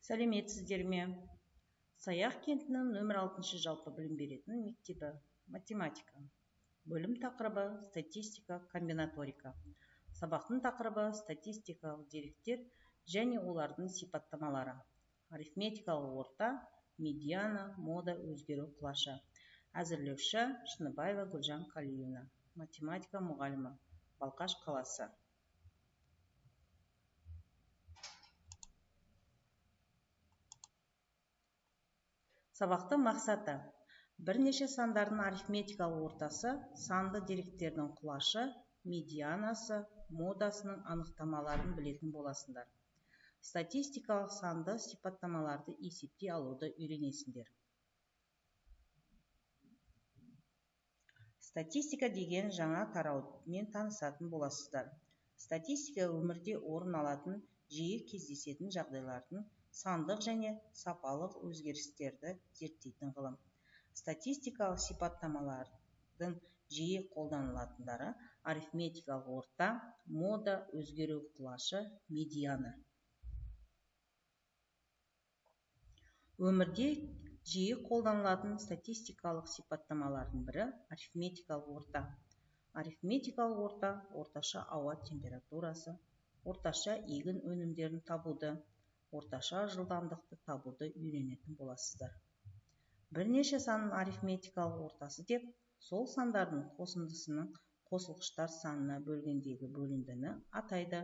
Сәлеметсіздер ме? Саяқ кентінің нөмір 6 жалпы білім беретін мектебі. Математика. Бөлім тақырыбы статистика, комбинаторика. Сабақтың тақырыбы статистикалық деректер және олардың сипаттамалары. Арифметикалық орта, медиана, мода, өзгеру құлашы. Әзірлеуші Шыныбаева Гүлжан Қалиевна, математика мұғалімі, Балқаш қаласы. Сабақтың мақсаты: бірнеше сандардың арифметикалық ортасы, санды деректердің құлашы, медианасы, модасының анықтамаларын білетін боласыңдар. Статистикалық санды сипаттамаларды есептей алуды үйренесіңдер. Статистика деген жаңа тараумен танысатын боласыздар. Статистика өмірде орын алатын, жиі кездесетін жағдайлардың сандық және сапалық өзгерістерді зерттейтін ғылым. Статистикалық сипаттамалардың жиі қолданылатындары арифметикалық орта, мода, өзгеру құлашы, медиана. Өмірде жиі қолданылатын статистикалық сипаттамалардың бірі арифметикалық орта. Арифметикалық орта орташа ауа температурасы, орташа егін өнімдерін табуды, орташа жылдамдықты табуды үйренетін боласыздар. Бірнеше санның арифметикалық ортасы деп, сол сандардың қосындысының қосылғыштар санына бөлгендегі бөліндіні атайды.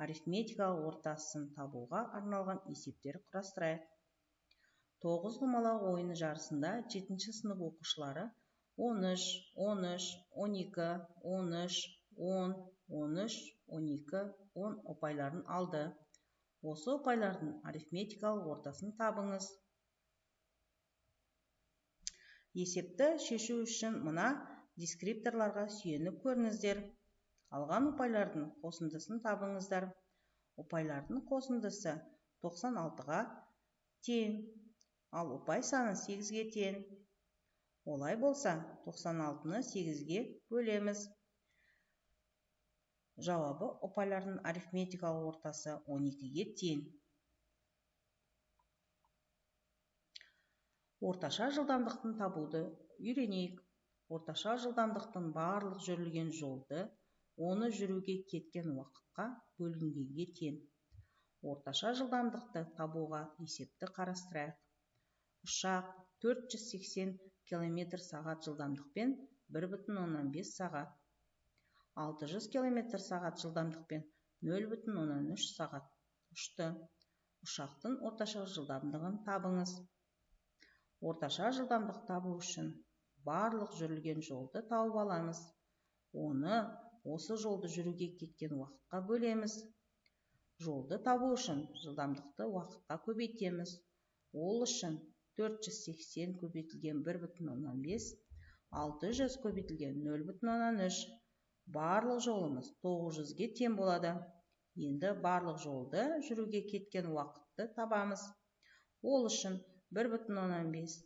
Арифметикалық ортасын табуға арналған есептер құрастырайық. 9 құмалақ ойыны жарысында 7 сынып оқушылары 13, 13, 12, 13, 10, 13, 12, 10 ұпайларын алды. Осы ұпайлардың арифметикалық ортасын табыңыз. Есепті шешу үшін мына дескрипторларға сүйеніп көріңіздер. Алған ұпайлардың қосындысын табыңыздар. Ұпайлардың қосындысы 96-ға тең, ал ұпай саны 8-ге тең. Олай болса, 96-ны 8-ге бөлеміз. Жауабы ұпайлардың арифметикалық ортасы 12-ге тең. Орташа жылдамдықтың табуды үйренейік. Орташа жылдамдықтың барлық жүрілген жолды, оны жүруге кеткен уақытқа бөлінгенге тең. Орташа жылдамдықты табуға есепті қарастырайық. Ұшақ 480 км сағат жылдамдықпен 1,5 сағат, 600 км сағат жылдамдықпен 0,3 сағат ұшты. Ұшақтың орташа жылдамдығын табыңыз. Орташа жылдамдық табу үшін барлық жүрілген жолды тауып аламыз. Оны осы жолды жүруге кеткен уақытқа бөлеміз. Жолды табу үшін жылдамдықты уақытқа көбейтеміз. Ол үшін 480 көбейтілген 1,5, 600 көбейтілген 0,3. Барлық жолымыз 900-ге тең болады. Енді барлық жолды жүруге кеткен уақытты табамыз. Ол үшін 1,5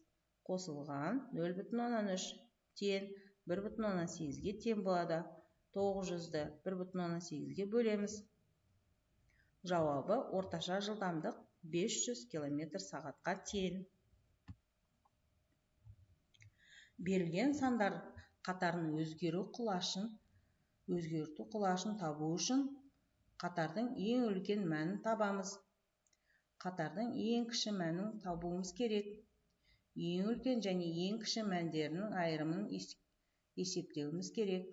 қосылған 0,3 тең 1,8-ге тең болады. 900-ді 1,8-ге бөлеміз. Жауабы орташа жылдамдық 500 км сағатқа тең. Берілген сандар қатарын өзгерту құлашын табу үшін қатардың ең үлкен мәнін табамыз. Қатардың ең кіші мәнін табуымыз керек. Ең үлкен және ең кіші мәндерінің айырымын есептеуіміз керек.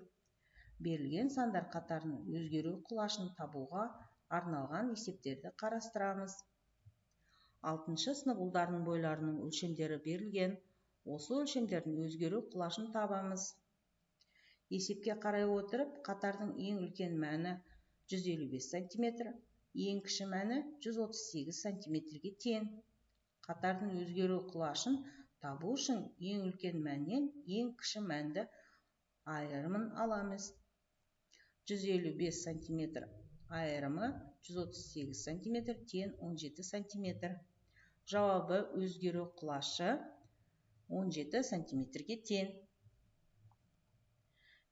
Берілген сандар қатарының өзгеру құлашын табуға арналған есептерді қарастырамыз. 6 сынып ұлдарының бойларының өлшемдері берілген. Осы өлшемдердің өзгеру құлашын табамыз. Есепке қарай отырып, қатардың ең үлкен мәні 155 см, ең кіші мәні 138 см-ге тең. Қатардың өзгеру құлашын табу үшін ең үлкен мәннен ең кіші мәнді айырымын аламыз. 155 см айырымы 138 см тең 17 см. Жауабы өзгеру құлашы 17 см-ге тең.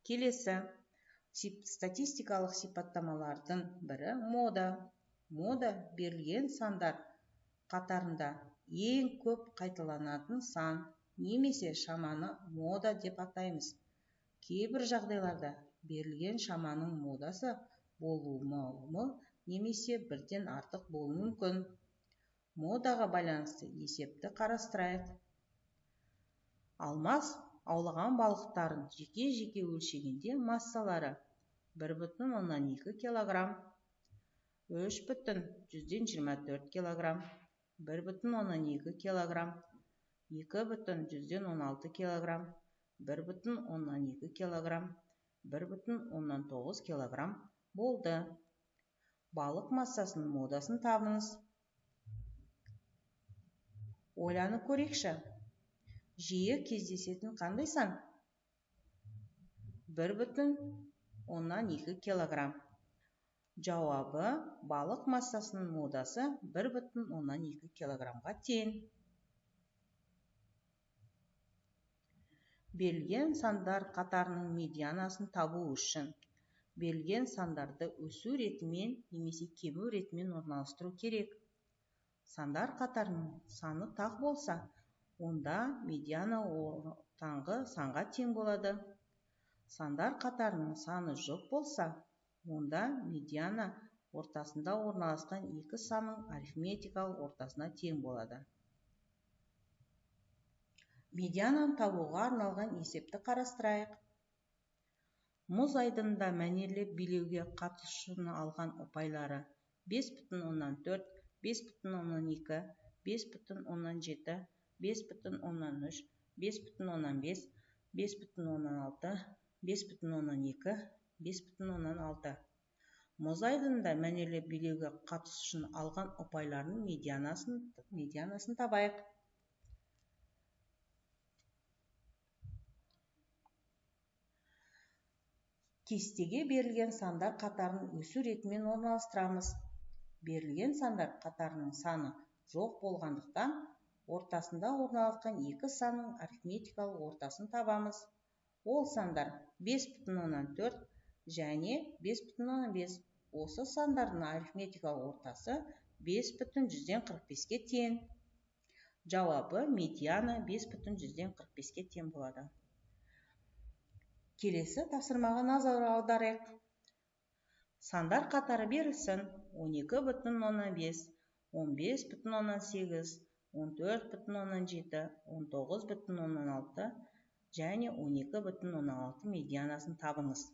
Келесі статистикалық сипаттамалардың бірі мода. Мода берілген сандар Қатарында ең көп қайталанатын сан немесе шаманы мода деп атаймыз. Кейбір жағдайларда берілген шаманың модасы болуы немесе бірден артық болуы мүмкін. Модаға байланысты есепті қарастырайық. Алмас аулаған балықтарын жеке-жеке өлшегенде массалары 1,2 килограмм, 3,24 килограмм, 1,2 килограмм, 2,16 килограмм, 1,2 килограмм, 1,9 килограмм болды. Балық массасының модасын табыңыз. Ойланып көрейікші. Жиі кездесетін қандай сан? 1,2 килограмм. Жауабы балық массасының модасы 1,2 килограммға тең. Берілген сандар қатарының медианасын табу үшін берілген сандарды өсу ретімен немесе кему ретімен орналастыру керек. Сандар қатарының саны тақ болса, онда медиана ортаңғы санға тең болады. Сандар қатарының саны жұп болса, онда медиана ортасында орналасқан екі санның арифметикалық ортасына тең болады. Медиананы табуға арналған есепті қарастырайық. Мұз айдынында мәнерлеп билеуге қатысушының алған ұпайлары 5,4, 5,2, 5,7, 5,3, 5,5, 5,6, 5,2, 5,6. Мұз айдынында мәнерлеп билеуге қатысушының алған ұпайларының медианасын табайық. Кестеге берілген сандар қатарын өсу ретімен орналастырамыз. Берілген сандар қатарының саны жоқ болғандықтан, ортасында орналасқан екі санның арифметикалық ортасын табамыз. Ол сандар 5,4 және 5,5. Осы сандардың арифметикалық ортасы 5,45-ке тең. Жауабы медиана 5,45-ке тең болады. Келесі тапсырмаға назар аударайық. Сандар қатары берілсін. 12,5, 15,8, 14,7, 19,6 және 12,6 медианасын табыңыз.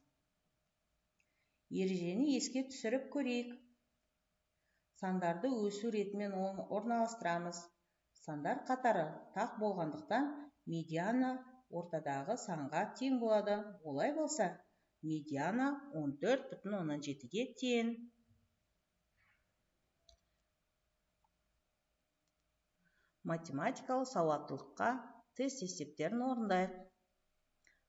Ережені еске түсіріп көрейік. Сандарды өсу ретімен орналастырамыз. Сандар қатары тақ болғандықтан медиана ортадағы санға тең болады. Олай болса, медиана 14,7-ге тең. Математикалық сауаттылыққа тест есептерін орындайық.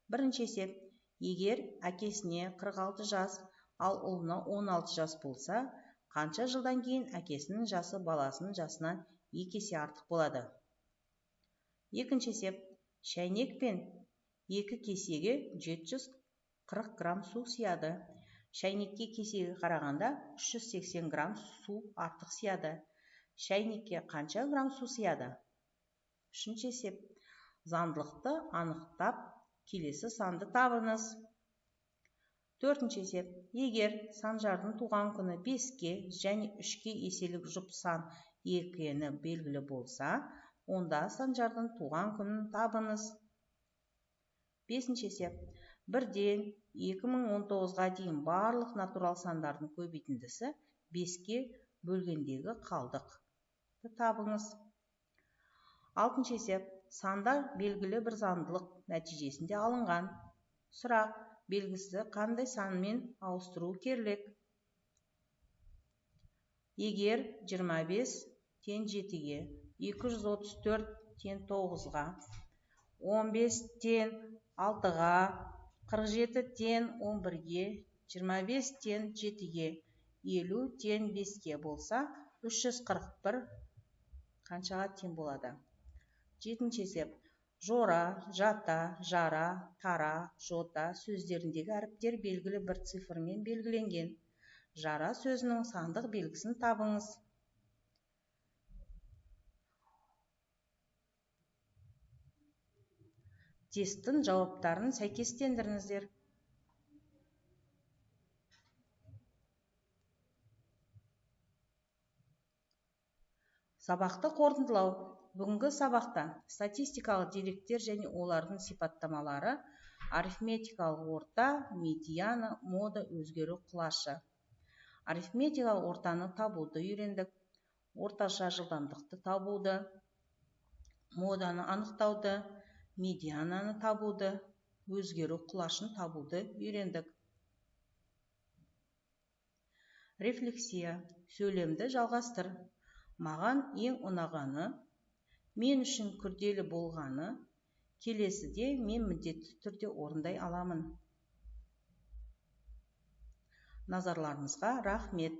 Бірінші есеп. Егер әкесіне 46 жас, ал ұлына 16 жас болса, қанша жылдан кейін әкесінің жасы баласының жасынан 2 есе артық болады? Екінші есеп. Шәйнек пен 2 кесеге 740 грамм су сияды. Шәйнекке кесеге қарағанда 380 грамм су артық сияды. Шәйнекке қанша грамм су сияды? Үшінші есеп. Заңдылықты анықтап, келесі санды табыңыз. Төртінші есеп. Егер Санжардың туған күні 5-ке және 3-ке еселік жұп сан екені белгілі болса, онда Санжардың туған күнін табыңыз. Бесінші есеп. 1-ден 2019-ға дейін барлық натурал сандардың көбейтіндісі 5-ке бөлгендегі қалдықты табыңыз. Алтыншы есеп. Сандар белгілі бір заңдылық нәтижесінде алынған. Сұрақ белгісі қандай санмен ауыстыру керек? Егер 25 тең 7-ге, 234 тең 9-ға, 15 тең 6-ға, 47 тең 11-ге, 25 тең 7-ге, 50 тең 5-ке болса, 341 қаншаға тең болады? Жетінші есеп. Жора, жата, жара, тара, жота сөздеріндегі әріптер белгілі бір цифрмен белгіленген. Жара сөзінің сандық белгісін табыңыз. Тесттің жауаптарын сәйкестендіріңіздер. Сабақты қорытындылау. Бүгінгі сабақта статистикалық деректер және олардың сипаттамалары, арифметикалық орта, медиана, мода, өзгеру құлашы. Арифметикалық ортаны табуды үйрендік, орташа жылдамдықты табуды, моданы анықтауды, медиананы табуды, өзгеру құлашын табуды үйрендік. Рефлексия. Сөйлемді жалғастыр. Маған ең ұнағаны, мен үшін күрделі болғаны, келесіде мен міндетті түрде орындай аламын. Назарларыңызға рахмет.